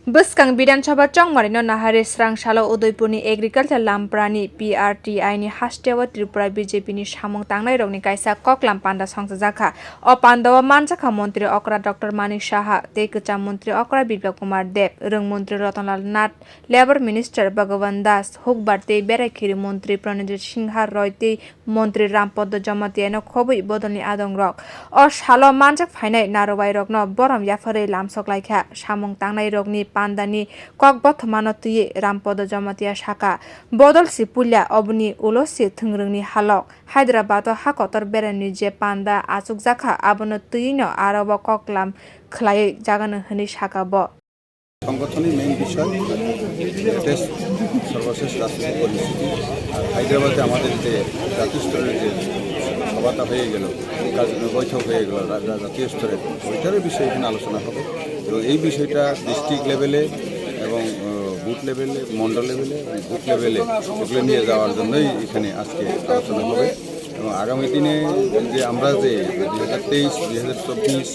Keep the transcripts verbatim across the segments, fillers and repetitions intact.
Bwskang Bidhan Sabha chongmarino nahari srang salo Udaipurni Agriculture Lamprani P R T I ni hasteo Tripura B J P ni samung tangnairokni kaisa koklam panda songchajakha. O pandao manjakha Montri Okra Doctor Manik Saha tei Kwcham Montri Okra Biplab Kumar Deb, Rwng Montri Ratanlal Nath, Labour Minister Bhagavan Das, Hukbar tei Berai Khiri Montri Pranajit Singha Roy tei Montri Rampodo Jamatia no khobwi bodolni adongrok. O salo manjak phainai narwai rokno borom yapharwi lamsok laikha. Samung tangnai rokni pandani kok bothomano twiwi Rampodo Jamatia saka, bodol si puila, oboni ulo si thwngrwngni halok. Hyderabad o ha kotor berani je panda achukjakha, abono twiwino aro bo koklam khlaiwi jagano hwnwi saka bo. সংগঠনই মেইন বিষয়। লেটেস্ট সর্বশেষ রাজনৈতিক পরিস্থিতি। আর হায়দ্রাবাদে আমাদের যে জাতীয় স্তরের যে সভাটা হয়ে গেল, কার্যক্রম বৈঠক হয়ে গেল রা-, রা-, জাতীয় স্তরের, ওইটারই বিষয়ে এখানে আলোচনা হবে। এবং এই বিষয়টা ডিস্ট্রিক্ট লেভেলে এবং, আহ, বুথ লেভেলে, মণ্ডল লেভেলে এবং বুথ লেভেলে এগুলো নিয়ে যাওয়ার জন্যই এখানে আজকে আলোচনা হবে। এবং আগামী দিনে যে আমরা যে দুই হাজার তেইশ, দুই হাজার চব্বিশ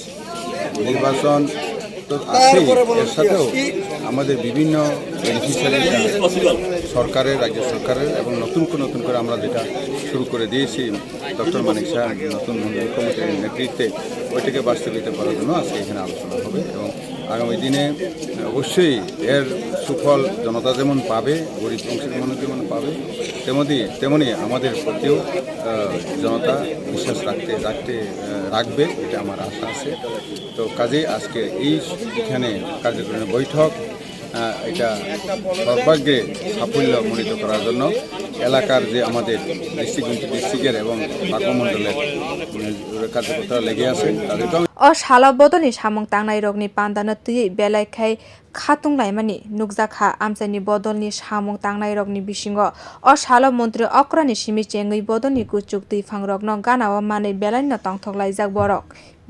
নির্বাচন তো আছেই, এর সাথেও আমাদের বিভিন্ন বেনিফিশিয়ারি সরকারের, রাজ্য সরকারের এবং নতুন করে, নতুন করে আমরা যেটা শুরু করে দিয়েছি ডক্টর মানিক সাহা নতুন মন্ত্রী মুখ্যমন্ত্রীর নেতৃত্বে, ওইটাকে বাস্তবায়িত করার জন্য আজকে এখানে আলোচনা হবে। এবং আগামী দিনে অবশ্যই এর সুফল জনতা যেমন পাবে, গরিব অংশের মানুষ যেমন পাবে, তেমনি, তেমনি আমাদের প্রতিও, আহ, জনতা বিশ্বাস রাখতে, রাখতে, আহ, রাখবে, এটা আমার আশা আছে। তো কাজেই আজকে এই এখানে কার্যক্রমের বৈঠক, আহ, এটা সর্বাগ্রে সাফল্য মণ্ডিত করার জন্য এলাকার যে আমাদের ডিস্ট্রিক্ট, ডিস্ট্রিক্টের এবং পাকমণ্ডলের, উম, কার্যকর্তারা লেগে আছে, তাদেরকে আমি O salo bodolni samung tangnai rokni pandano twiwi belai khai khatung laimani nukjakha amchaini bodolni samung tangnai rokni bisingo. O salo montri okrani simi chengwi bodolni kuchuk twiphang rokno ganao manwi belaino tongthok laijak borok.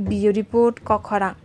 Bureau Report, Kokhorang.